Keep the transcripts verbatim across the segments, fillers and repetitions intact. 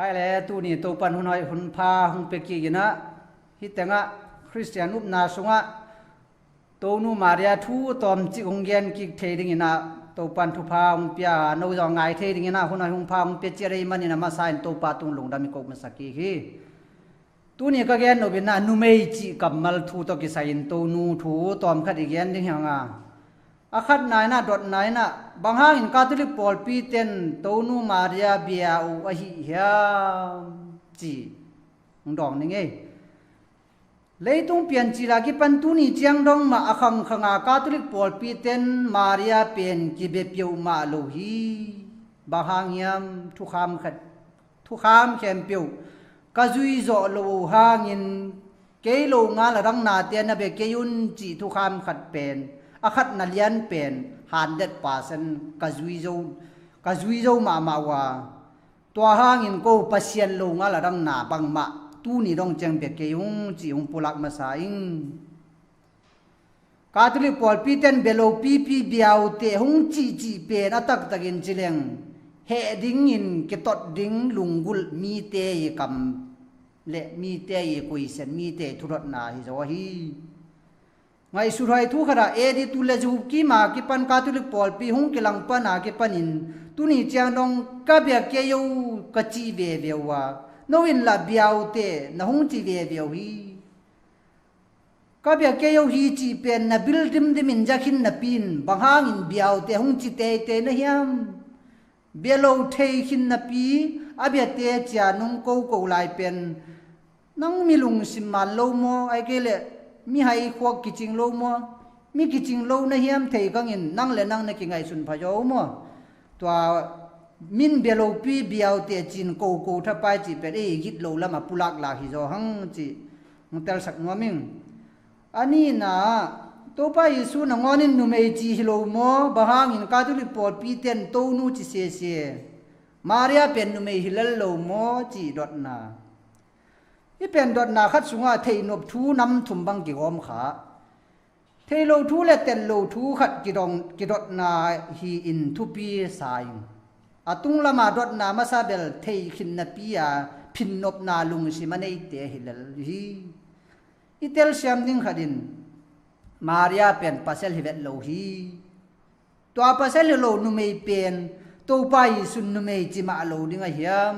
Hai le, tuni Topan hun hoih hun pha hong pia kik in ah, hih tengah Khristian upna sungah Tonu Maria thu tawmcik hong gen kik thei dingin ah Topan thupha hong pia a, no zong ngai thei dingin ah hun hoih hun pha hong pia ciat ahih manin a masa in Topa tung lungdam i ko masa kik hi. Tuni ka gen nop in ah numei cih kammal thu tawh kisai in Tonu thu tawmkhat i gen ding hi hang a, a khatna in ah, dotna in ah, bang hangin Catholic pawlpi ten Tonu Maria bia uh ahi hiam ci hong dawng ning ei. Leitung piancil a kipan tuni ciang dong mah a khangkhang a Catholic pawlpi ten Maria pen kibia peuhmah lo hi. Bang hang hiam? Thukham khat, thukham khempeuh ka zui zawh lo uh hangin kei lo ngal a dang nate na bia kei un cih thukham khat pen, a khatna lian pen hundred percent ka zui zo, ka zui zo mahmah uh a, tua hangin ko Pasian lo ngal a dang na bangmah tuni dong ciang bia kei ung cih hong pulak masa ing. Catholic pawlpi ten bia lopipi bia uh teh hong cihcih pen a taktakin ci leng, heh dingin kitot ding lunggulh mite i kam le mite i kuisen, mite i thudotna hi zaw hi. Ngaihsut hoih thu khat ah, A D tul le za kima kipan Catholic pawlpi hong kilangpan a kipanin tuni ciang dong ka bia kei uh ka cih veve uh a, no in lah bia uh teh na hong ci veve uh hi. Ka bia kei uh hi cih pen na bil dimdim in za khin napi in bang hangin bia uh teh hong ci teitei na hiam? Bia lo thei khin napi a biate cia nong koko lai pen, nang mi lungsim man lo maw, ahih kei leh mi haikhuak kicing lo maw, mi kicing lo na hiam thei kangin nang le nang na kingaihsun pha zaw maw? Tua min bia lopi bia uh teh ci-in koko thapai cih pen ei gitloh lam a pulak lak hi zaw hang cih hong telsak nuam ing. A nihna ah, Topa Jesu nangawnin numei ci hi lo maw? Bang hangin Catholic pawlpi ten Tonu ci sese, Maria pen numei hi lel lo maw cih dotna. Hih pen dotna khat sungah theihnop thu nam thum bang kigawm kha. Theih loh thu le tel loh thu khat kidong, kidotna hi-in thupi sa ing. A tunglam a dotna masa bel thei khin napi a phinnopna lungsim a neite hi lel hi. I telsiam ding khat in Maria pen pasal hi vet lo hi. Tua pasal hi lo numei pen Topa Jesu numei ci mah lo ding a hiam?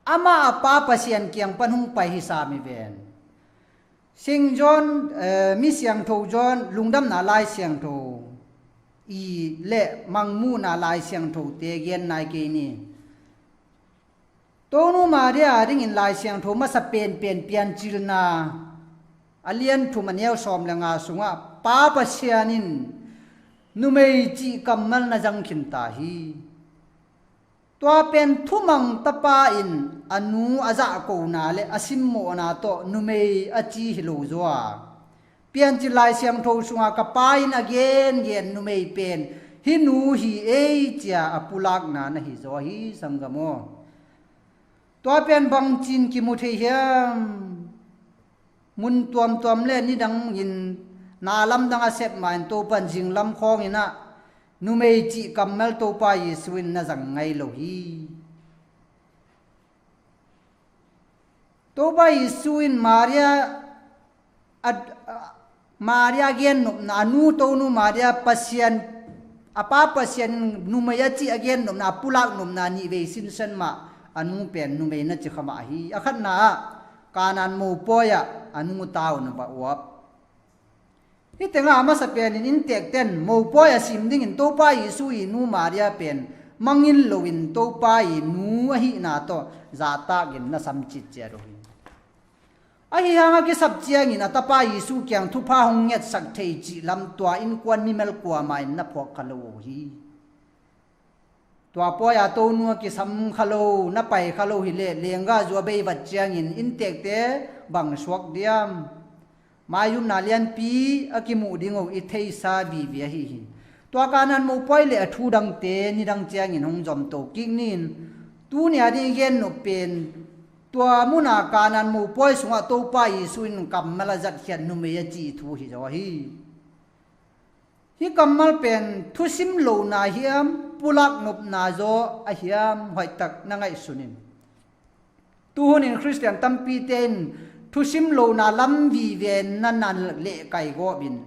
Amah a Pa Pasian kiang pan hong pai hi sam hi ven. Saint John, eh, mi siangtho John, Lungdamna Lai Siangtho i le Mangmuhna Lai Siangtho te gen nai kei ni. Tonu Maria a dingin Lai Siangtho masa penpen Piancilna a lian thum a neu sawm le nga sungah Pa Pasian in numei cih kammal na zang khin ta hi. Tua pen thumang tapa in a nu a zahkona le a simmawhna tawh numei a ci hi lo zaw a, Piancil Lai Siangtho sungah ka pa in a gengen numei pen hih nu hi ei cia a pulakna na hi zaw hi, sanggam aw. Tua pen bangcin kimu thei hiam? Mun tuamtuam le nidangin na lamdang a sep ma in Topan zinglam khawngin ah numei cih kammal Topa Jesu in na zang ngei lo hi. Topa Jesu in Maria a, a, Maria a gennopna, a nu Tonu Maria Pasian, a Pa Pasian in numei a cih a gennopna, a pulaknopna nih vei sinsen mah a nu pen numei na ci kha mah hi. A khatna ah Kanaan mopawi ah a nu tavuan va uap. Hih tengah a masa penin inntekten mopawi a sim dingin Topa Jesu i nu Maria pen mangngilh loin Topa i nu ahihna tawh zahtakin na samcit ciat uh hi. Ahi hang a kisap ciangin a tapa Jesu kiang thupha hong ngetsak thei cih lam tua innkuan mimal kuamah in na phuak kha lo uh hi. Tua pawi a Tonu a kisam kha lo, na pai kha lo hi leh, lenggahzu a bei vat ciangin inntekte bang suak diam? Maizumna lianpi a kimuh ding uh i theisa vive ahi hi. Tua Kanaan mopawi le a thu dangte nidang ciangin hong zomto kik ni. Tuni a ding i gennop pen tua muna Kanaan mopawi sungah Topa Jesu in kammal a zatkhiat numei a cih thu hi zaw hi. Hih kammal pen thusim lohna hiam, pulaknopna zaw a hiam, hoihtak na ngaihsun in. Tuhunin Khristian tampite in thusim lona lam vive na na lehkai gawpin,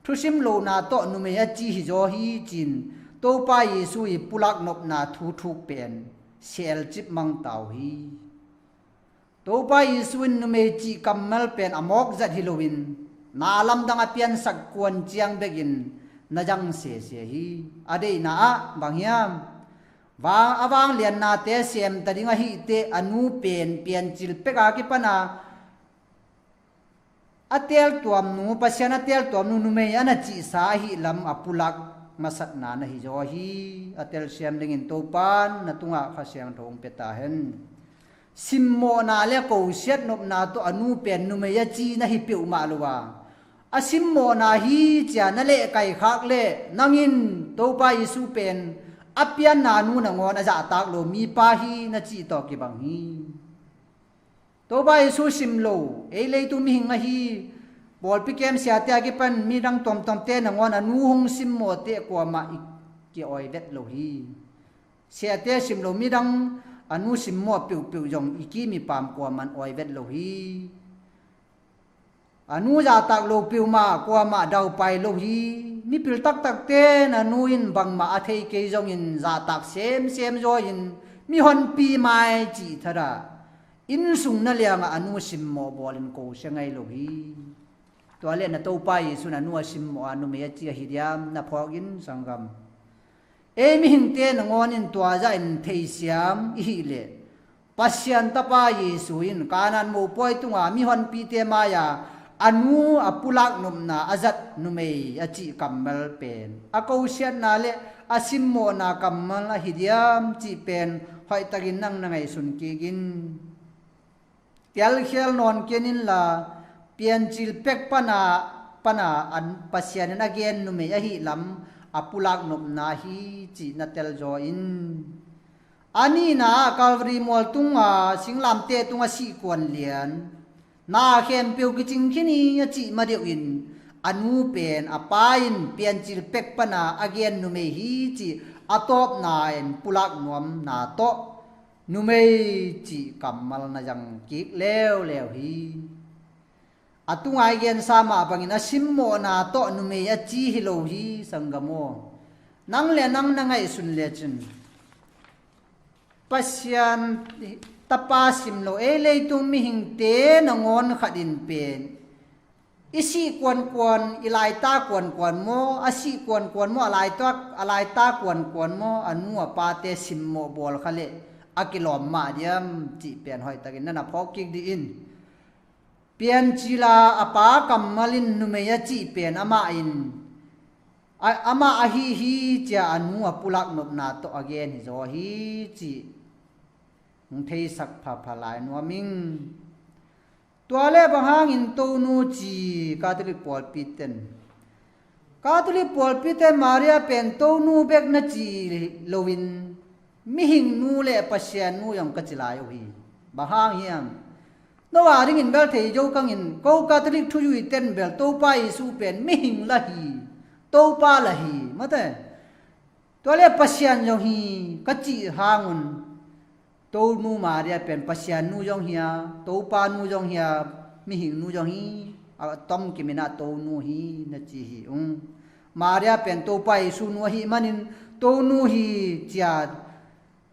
thusim lona tawh numei a ci hizaw hi cin Topa Jesu i pulak nopna thu thuk pen selcip mangta uh hi. Topa Jesu in numei cih kammal pen a mawk zat hi loin na lamdang a piansak kuan ciang bekin na zang sese hi. A deihna ah bang hiam? Vang a vangliannate semta ding ahih teh a nu pen piancil pek a kipana a teltuamnu, Pasian a teltuamnu numei a na cihsa ahih lam a pulak masatna na hizaw hi. A telsiam dingin Topan na tungah Kha Siangtho hong pia ta hen. Simmawhna le kosiat nopna tawh a nu pen numei a ci na hi peuhmah lo a, a simmawhna hi cia na lehkai khak le nangin Topa Jesu pen a pianna nu nangawn a zahtak lo mipa hi na cih tawh kibang hi. Topa Jesu sim lo ei leitung mihing ahi pawlpi kem siate a kipan midang tuamtuamte nangawn a nu hong simmawhte kuamah i kiawi vet lo hi. Siate sim lo midang a nu simmawh peuhpeuh zong i kim i pam kuaman awi vet lo hi. A nu zahtak lo peuhmah kuamah daupai lo hi. Mipil taktakte na nu in bangmah a thei kei zongin zahtak semsem zaw in mihonpi mai cih thadah innsung na liangah a nu simmawh bawlin ko sia ngai lo hi. Tua le na Topa Jesu in a nu a simmawh a numei a ci ahi diam na phawk in sanggam. Ei mihingte nangawn in tua zahin theisiam i hih leh Pasian tapa Jesu in Kanaan mopawi tunga mihonpite mai-a a nu a pulak nopna a zat numei a cih kammal pen a kosiatna le a simmawhna kammal ahi diam cih pen hoihtakin nang na ngaihsun kik in. Tialkhial nawn ken inla piancil pek pana pana an Pasian in a gen numei ahi lam a pulak nopna hi cih na telzaw in. A nihna ah Calvary mual tunga singlamteh tunga sihkuan lian na khempeuh kicing khin hi a cih madeuh in a nu pen a pa in piancil pek pana a gen numei hi cih a tawpna in pulak nuamna tawh numei cih kammal na zang kik leuleu hi. A tungai gensa mah bangin a simmawhna tawh numei a ci hi lo hi sanggam aw. Nang le nang na ngaihsun lecin Pasian tapa sim lo ei leitung mihingte nangawn khat in pen i sih kuankuan i laita kuankuan maw a sih kuankuan maw a laita a laita kuankuan maw a nu a pate simmawh bawl kha leh a kilawm mah diam cih pen hoihtakin na na phawk kik dih in. Piancila a pa kammal in numei a cih pen amah in amah ahi hi cia a nu a pulak nopna tawh a gen hi zaw hi cih hong theisak phapha lai nuam ing. Tua le bang hangin Tonu ci Catholic pawlpi ten Catholic pawlpite Maria pen Tonu bek na ci loin mihing nu le Pasian nu zong ka ci lai uh hi. Bang hang hiam? No a dingin bel thei zo kangin ko Catholic thuzui ten bel Topa Jesu pen mihing la hi, Topa la hi mate. Tua le Pasian zong hi ka cih hangun Tonu Maria pen Pasian nu zong hi a, Topa nu zong hi a, mihing nu zong hi a, tom kiminah Tonu hi na ci hi ung. Maria pen Topa Jesu nu ahi manin Tonu hi cia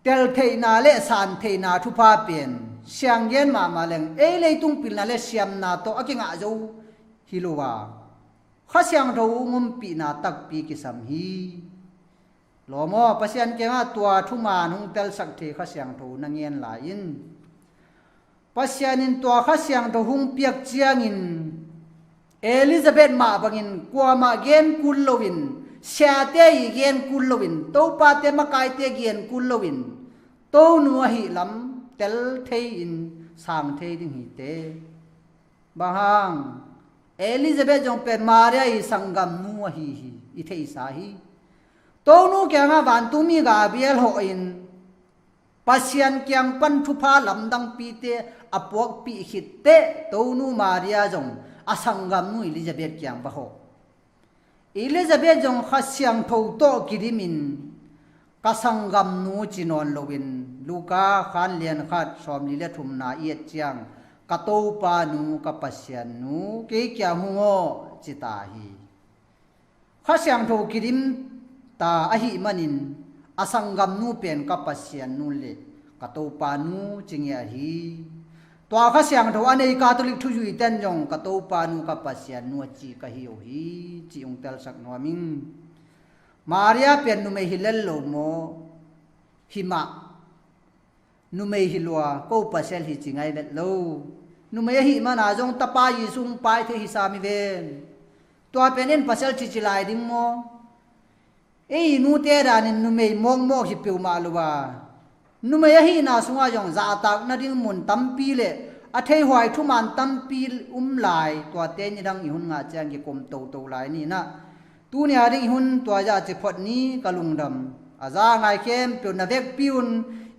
teltheihna le santheihna thupha pen sianggen mahmah leng ei leitung pilna le siamna tawh a kingah zo hi lo a, Kha Siangtho hong ompihna takpi kisam hi. Lawm aw, Pasian kiangah tua thuman hong telsak thei Kha Siangtho na ngen lai in. Pasian in tua Kha Siangtho hong piak ciangin Elizabeth mah bangin kuamah gen kul loin, siate i gen kul loin, topate makaite gen kul loin, Tonu ahi lam tel thei in sang thei ding hi te. Bang hang? Elizabeth zong pen Maria i sanggamnu ahi hi, i theisa hi. Tonu kiangah vantungmi Gabriel hawh in Pasian kiang pan thupha lamdangpite a puakpih khit teh Tonu Maria zong a sanggamnu Elizabeth kiang va hawh. Elizabeth zong Kha Siangtho tawh kidimin ka sanggamnu ci nawn loin, Luka khan lian khat sawmli le thumna i et ciang, ka Topa nu, ka Pasian nu, kei kiang hung aw, ci ta hi. Kha Siangtho kidim ta ahih manin, a sanggamnu pen ka Pasian nu le ka Topa nu ci ngiat hi. Tua Kha Siangtho a nei Catholic thuzui ten zong ka Topa nu, ka Pasian nu a ci ka hi uh hi, ci ung telsak nuam ing. Maria pen numei hi lel lo maw? Hi mah. Numei hi lua, ko pasal hi ci ngai vet lo. Numei ahih mana zong tapa Jesu hong pai thei hi sam hi ven. Tua pen en pasal cici lai ding maw? Ei nute danin numei mawkmawk hi peuhmah lo a, numei ahihna sungah zong zahtak nading mun tampi le a theihuai thuman tampi um lai, tuate nidang i hun ngah ciang kikum toto lai ni nah. Tuni a ding i hun tua zah ci phot ni ka lungdam. A za ngai khempeuh na vekpi un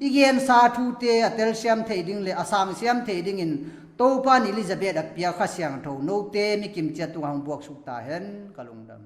i gensa thute a telsiam thei ding le a sangsiam thei dingin Topa in Elizabeth a piak Kha Siangtho note mi kimciat tungah hong buaksuk ta hen ka lungdam.